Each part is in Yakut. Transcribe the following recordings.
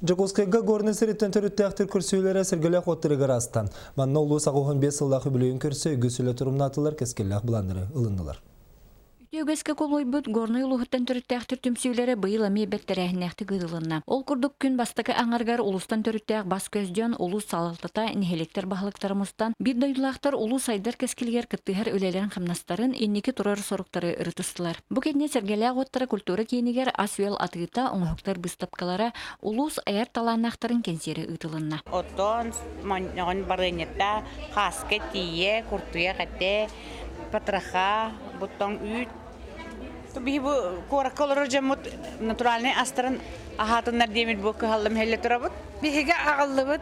Дьокуускайга Горнай сириттэн төрүттээхтэр көрсүһүүлэрэ Сэргэлээх уоттарыгар ааста. Манна улуус 85 сыллаах үбүлүөйүн көрсө үгүс үлэ торумнаатылар, кэскиллээх былааннары ылыннылар. Үтүө үгэскэ кубулуйбут Горнай улууһуттан төрүттээхтэр түмсүүлэрэ быйыл эмиэ бэрт тэрээһиннээхтик ыытылынна. Ол курдук күн бастакы аҥарыгар улуустан төрүттээх бас-көс дьон, улуус салалтата, нэһилиэктэр баһылыктара мустан, биир дойдулаахтар улуус сайдар кэскилигэр кыттыһар үлэлэрин-хамнастарын, инники турар соруктары ырытыстылар. Бу кэннэ Сэргэлээх уоттара культура киинигэр ас-үөл атыыта, оҥоһуктар быыстапкалара, улуус айар талааннаахтарын кэнсиэрэ ыытылынна. Оттон монньоҕун барыанньата хааска тиийэ, куртуйах этэ, потроха, буттан үүт. Биһи бу куоракка олорор дьоммут натуральнай астарын аһаатыннар диэмит бу кыһаллым иһэллэ турабыт. Биһиги аҕаллыбыт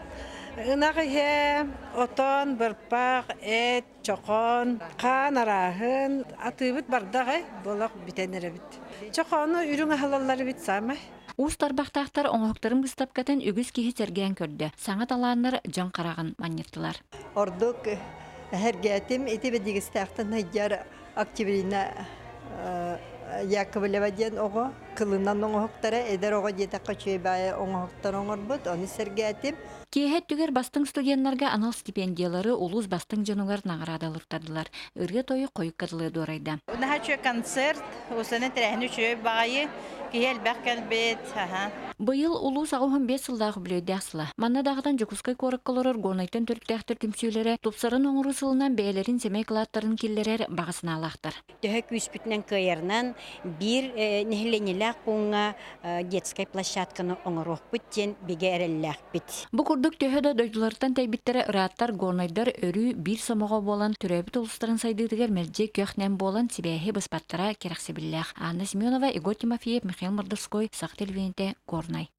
ынах иһэ, отон, бырпах, эт, чохоон, хаан арааһын атыыбыт бардах болох бүтэн эрэбит. Чохоону үрүҥ аһылаллар эбит саамай. Уус тарбахтаахтар оҥоһуктарын быыстапкатын үгүс киһи сэргээн көрдө. Саҥа талааннар дьон хараҕын манньыттылар. Ордук эһэргээтим ити Бэдьигистээхтэн сылдьар Октябрина Яковлева диэн оҕо кылынан оҥоһуктара эдэр оҕо диэтэххэ үчүгэй баайы оҥоһуктар оҥорбут, ону сэргээтим. Киэһэ өттүгэр бастыҥ студеннарга анал стипендиялары улуус бастыҥ дьонугар наҕараадалыктардылар. Ырыа-тойук хойукка дылы дуорайда. Наһаа үчүгэй концерт, уусанан тэрээһин үчүгэй баҕайы, киһи элбэх кэлбит. Аха. Быйыл улуус 85 сыллаах үбүлүөйдээх сыла. Манна даҕатан Дьокуускай куоракка олорор Горнайтан төрүттээхтэр түмсүүлэрэ тупсаран оҥоруу сылынан бэйэлэрин сэмэй кылааттарын киллэрэр баҕа санаалаахтар. Төһө күүспүтүнэн кыайарынан биир нэһилиэнньэлээх пууҥҥа детскай площадканы оҥоруохпут диэн бигэ эрэллээхпит. Бу курдук төһө да дойдуларыттан тэйбиттэрэ ырааттар горнайдар өрүү биир сомоҕо буолан төрөөбүт улуустарын сайдыытыгар мэлдьи көх-нэм буолан сибээһи быспаттара кэрэхсэбиллээх. Анна Семенова, Егор Тимофеев, Михаил Мордовской, Саха телевидениетэ, Горнай.